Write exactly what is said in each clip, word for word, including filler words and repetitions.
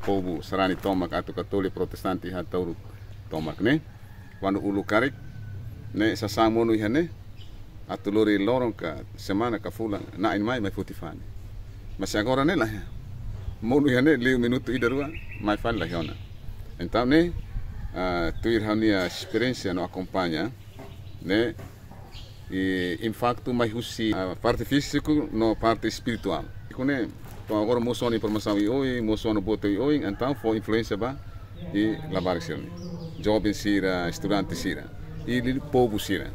povu sarani tomak, atu katolíku, protestante, iha Ataúru tomak ne'e. Kuandu uluk karik ne'e sasán monu iha ne'e, atu lori loron ka semana ka fulan, na'in mai, mai foti fali. Mas agora ne'e lae, monu iha ne'e liu minutu ida rua, mai fali laiha ona. Entaun ne'e, ah, tuir ha'u-nia esperiénsia no akompaña ne'e, i impaktu mai husi, ah, parte fíziku no parte espirituál. Kone, to'o agora mosu ona informasaun oioin, mosu ona buat oioin, entaun fó influénsia ba i labarik sira-ne'e. Joven sira, estudante sira, i liuliu povu sira.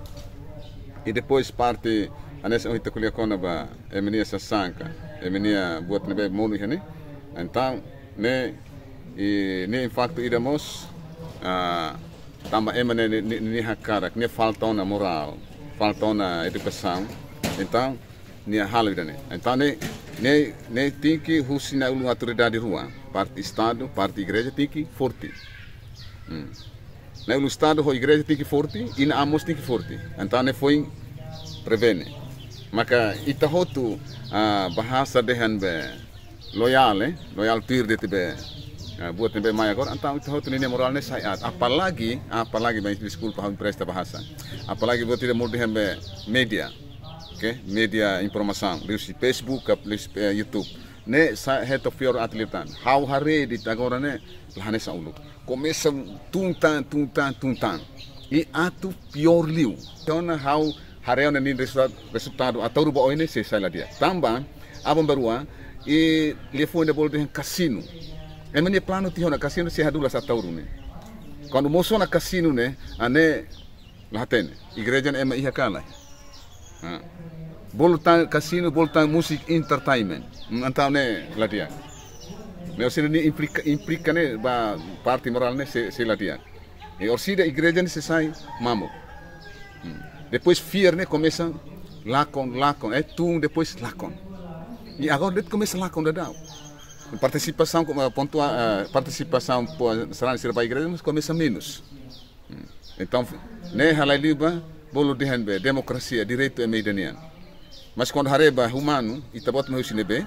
I depois parte, hanesan ohin ita ko'alia kona-ba ema nia sasán ka, ema nia buat ne'ebé monu iha ne'e. Entaun ne'e, i ne'e impaktu ida mós, ah, tanba ema ne'e, ne'e, ne'e, nia hakarak, ne'e falta ona morál, falta ona edukasaun. Entaun nia halo ida-ne'e. Entaun ne'e, ne'e, ne'e tenke husi na'i-ulun autoridade rua, parte Estadu, parte igreja tenke forte. Hmm. Na'i-ulun Estadu ho igreja tenke forte, i na'i-aman mós tenke forte. Entaun ne'e foin prevene. Maka ita hotu, ah, bahasa dehan be loyál, eh, loyál tuir de'it be, eh, buat ne'ebé mai agora, entaun ita hotu ninia morál ne'e sai aat. Apalagi, apalagi, bem, deskulpa, ha'u empresta bahasa. Apalagi buat ida mós dehan be média, oke? Média informasaun, liuhusi Facebook, ka liuhusi, eh, YouTube. Ne'e sai hetok piór aat liután. Ha'u haree de'it agora ne'e, la hanesan uluk. Komesa tun tan, tun tan, tun tan. I atu piór liu. Entaun ha'u haree ona ninia resulta-, rezultadu Ataúru ba oin ne'e sei sai la di'ak. Tanba, aban-bainrua, i liafuan ida bolu dehan kasinu. Ema nia planu tiha ona kasinu sei hadulas Ataúru ne'e. Kuandu mosu ona kasinu ne'e, ah, ne'e la hatene. Igreja ne'e ema iha ka lae. Ah. Bolu tan kasinu, bolu tan múzika entertainment. Hmm, entaun ne'e la di'ak. Ne'e sira ne'e implika, implika ne'e ba parte morál ne'e sei, sei la di'ak. I orsida igreja ne'e sei sai mamuk. Hmm. Depois fiar ne'e komesa lakon, lakon, eh, tun depois lakon. I agora de'it komesa lakon daudaun. Partisipasaun, eh, pontua, eh, partisipasaun povu sarani sira ba igreja mós komesa menus. Hmm. Entaun, ne'e halai liu ba, bolu dehan be, demokrasia, direitu ema ida nian. Mas kuandu haree ba umanu, ita-boot mai husi ne'ebé,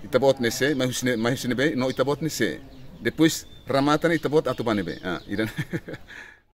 ita-boot ne'e sé, mai husi ne-, mai husi ne'ebé, no ita-boot ne'e sé. Depois, remata ne'e ita-boot atu ba ne'ebé. Ah, ida-ne'e.